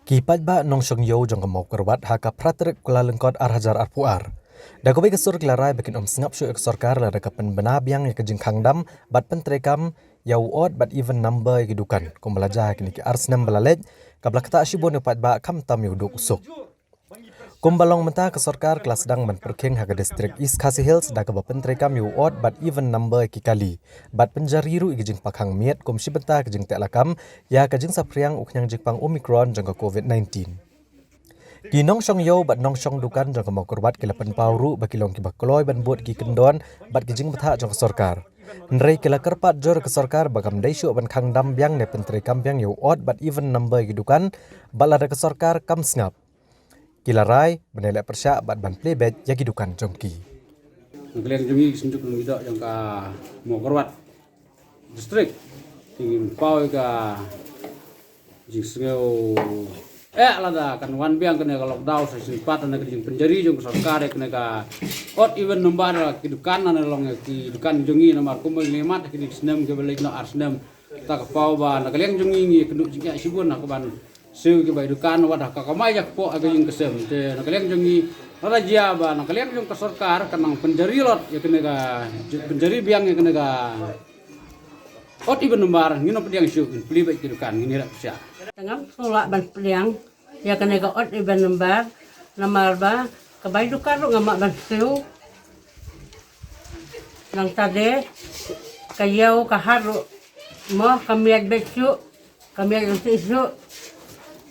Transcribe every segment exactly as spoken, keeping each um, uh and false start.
Ki paidbah nongshong ïew jong ka Mawkyrwat ha ka phra tarik Kyllalyngkot ar hajar arphew ar. Da kawei ka sur ki la rai ba kin ym sngap shuh ïa ka sorkar lada ka pynbna biang ïa ka jingkhang dam bad pyntreikam ïa u odd bad even number ïa ki dukan. Kumba la jia ha kine ki ar snem ba la leit, kaba la ktah shibun ïa u paidbah khamtam ïa u duk u suk. Kumba long mynta ka sorkar ka la sdang ban pyrkhing ha ka distrik East Khasi Hills da kaba pyntreikam ïa u odd bad even number ïa ki kali. Bad pynjari ruh ïa ka jingpang khang miet kum shi bynta ka jingteh lakam ïa ka jingsaphriang u khñiang jingpang Omicron jong ka COVID nineteen. Ki nongshong ïew bad nongshong dukan jong ka Mawkyrwat ki la pynpaw ruh ba ki long kiba kloi ban bud ki kyndon bad ki jingbthah jong ka sorkar. Hynrei ki la kyrpad jur ïa ka sorkar ba kam dei shuh ban khang dam biang ne pyntreikam biang ïa u odd bad even number ïa ki dukan, bad lada ka sorkar kam sngap, ki la rai ban ïaleh pyrshah bad ban plie beit ïa ki dukan jong ki. Na ka liang jong ngi ki synjuk nongïalam jong ka Mawkyrwat District, ngi pynpaw ïa ka jingsngew eh lada kan wan biang kane ka lockdown sa shisien pat, na ka jingpynjari jong ka sorkar ïa kane ka odd even number ki dukan, na long ïa ki dukan jong ngi, namar kumba ngi ïa mat ha kine ki snem kiba leit noh, ar snem. Ta ka paw ba na ka liang jong ngi ngi kynduh jingeh shibun ha ka ban siew ki bai dukan, wat ha ka kamai ïa ka pok ha ka jingkyrshan. Te na ka liang jong ngi, lada jia ba na ka liang jong ka sorkar kan nang pynjari lot ïa kane ka, pynjari biang ïa kane ka odd even number, ngin ym pdiang shuh, ngin plie beit ki dukan, ngin ïaleh pyrshah. Te ngam sngewlah ban pdiang ïa kane ka odd even number, namar ba ka bai dukan ruh ngam lah ban siew. Nangta de ka ïew ka hat ruh mo ka miat beit shuh, ka miat ruh shuh shuh.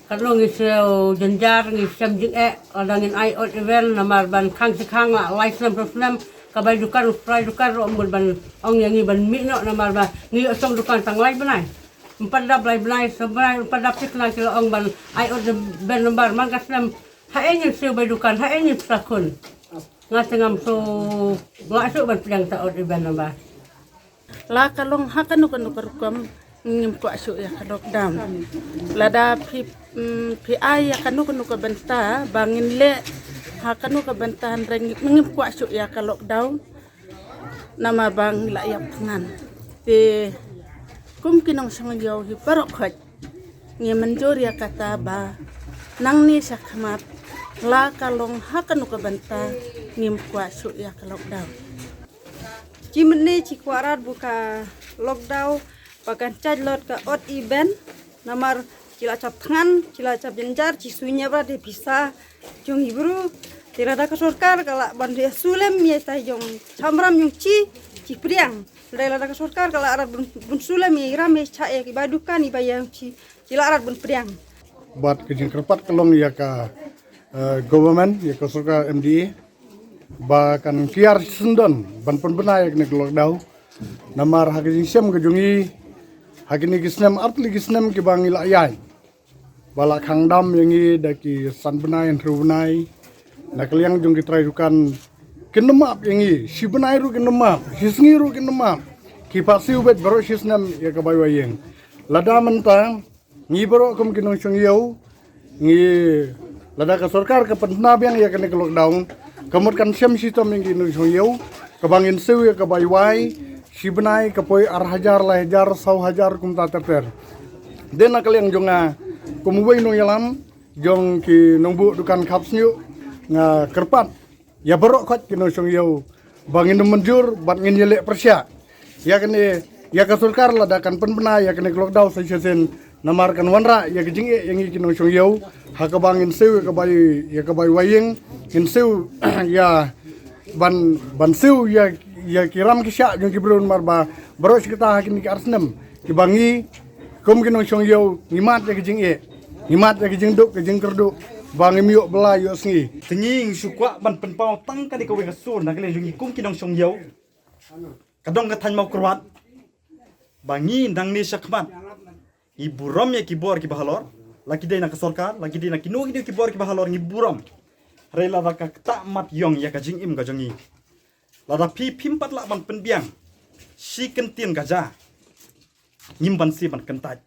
Katno ngi siew jynjar, ngi shem jingeh, lada ngin ai odd even, namar ban khang shi khang la lai snem saw snem, ka bai dukan, u trai dukan ruh mut ban ong ïa ngi ban mih noh, namar ba ngi ïoh shong dukan tang lai bnai. Em pat dap lai bnai, saw bnai em pat dap, thikna ki la ong ban ai odd even number man ka snem. Haei ngin siew bai dukan, haei ngin pyrshah khun. Nga te ngam sngewlah shuh ban pdiang ta odd even number. La ka long ha kano kano ka rukom ngim kwah shuh ïa ka lockdown. Lada phi, mm, phi ai ïa kano kano ka bynta ba ngin leh ha kano ka bynta, hynrei ngim kwah shuh ïa ka lockdown. Namar ba ngi la ïap thngan. Te kum ki nongshong ïew hi baroh khoit ngi mynjur ïa kata ba nangne shakhmat, la ka long ha kano ka bynta, ngim kwah shuh ïa ka lockdown. Chi mynne chi kwah rat ba ka lockdown ba kan chait lot ka odd even, namar chi la chap thngan, chi la chap jynjar, chi suiñep rat ïa pisa jong i bru. Te lada ka sorkar ka lah ban ïa sulem ïa tai jong chamram jong chi, chi pdiang. Hynrei lada ka sorkar ka lah rat ban, ban sulem ïa i ram ïa i chah ïa ki bai dukan, i bai ïa jong chi, chi lah rat ban pdiang. Bad ka jingkyrpad ka long ïa ka, eh, government, ïa ka sorkar M D A ba kan kiar shisyndon ban pynbna ïa kane ka lockdown. Namar ha ka jingshem ka jong ngi ha kine ki snem, artylli ki snem kiba ngi la ïaid, ba la khang dam ïa ngi da ki san bnai, hynriew bnai. Na ka liang jong ki trai dukan kin ym map ïa ngi, shi bnai ruh kin ym map, shi sngi ruh kin ym map. Ki phah siew beit baroh shi snem ïa ka bai wai ïing. Lada mynta ngi baroh kum ki nongshong ïew, ngi, lada ka sorkar ka pynbna biang ïa kane ka lockdown, ka mut kan shem shitom ïa ngi nongshong ïew, kaba ngin siew ïa ka bai wai, shi bnai ka poi ar hajar, lai hajar, saw hajar kumta ter ter. Te na ka liang jong nga kum uwei u nongïalam jong ki nongbuh dukan khap shñiuh, nga kyrpad ïa baroh khoit ki nongshong ïew ba ngin ym mynjur bad ngin ïaleh pyrshah. Ïa kane, ïa ka sorkar lada kan pynbna ïa kane ka lockdown sa shisien, namar kan wanrah ïa ka jingeh ïa ngi ki nongshong ïew, ha kaba ngin siew ïa ka bai, ïa ka bai wai ïing, ngin siew ïa ban, ban siew ïa, ïa ki ram ki shah jong ki briew, namar ba baroh shi katta ha kine ki ar snem kiba ngi kum ki nongshong ïew ngi mad ïa ka jingeh, ngi mad ïa ka jingduk, ka jingkyrduh, ba ngim ïoh bylla ïoh sngi. Te ngi ngi shu kwah ban pynpaw tang kane kawei ka sur na ka liang jong ngi kum ki nongshong ïew ka dong ka thaiñ Mawkyrwat, ba ngi nangne shakhmat ngi burom ïa ki bor kiba halor, la ki dei na ka sorkar, la ki dei na kino kino ki bor kiba halor, ngi burom. Hynrei lada ka ktah mat ïong ïa ka jingim ka jong ngi, lada phi phim pat lah ban pynbiang shi kyntien ka ja, ngim banse ban kyntait.